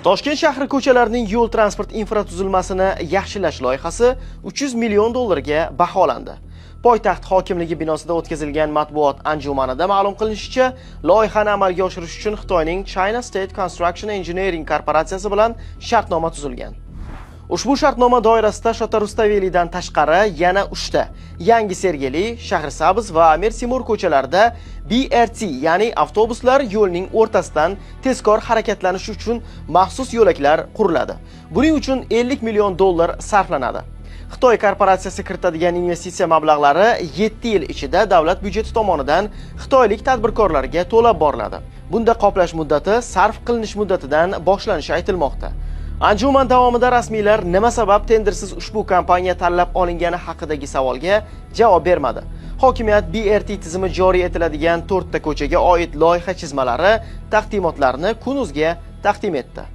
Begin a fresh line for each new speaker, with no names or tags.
Toshkent shahri ko'chalarining yo'l transport infratuzilmasini yaxshilash loyihasi 300 million dollarga baholandi. Poytaxt hokimligi binosida o'tkazilgan matbuot anjumanida ma'lum qilinishicha, loyihani amalga oshirish uchun Xitoyning China State Construction Engineering korporatsiyasi bilan shartnoma tuzilgan. Ushbu shartnoma doirasida Shota Rustavelidan tashqari yana 3 ta Yangi Sergeli, Shahrisabz va Amir Temur ko'chalarida BRT, ya'ni avtobuslar yo'lning o'rtasidan tezkor harakatlanishi uchun maxsus yo'laklar quriladi. Buning uchun 50 million dollar sarflanadi. Xitoy korporatsiyasi kiritadigan investitsiya mablag'lari 7 yil ichida davlat byudjeti tomonidan xitoylik tadbirkorlarga to'lab boriladi. Bunda qoplash muddati sarf qilinish muddatidan boshlanishi aytilmoqda. Anjuman davomida rasmiylar nima sabab tendersiz ushbu kompaniya tanlab olingani haqidagi savolga javob bermadi. Hokimiyat BRT tizimi joriy etiladigan to'rtta ko'chaga oid loyiha chizmalari taqdimotlarini Kun.uzga taqdim etdi.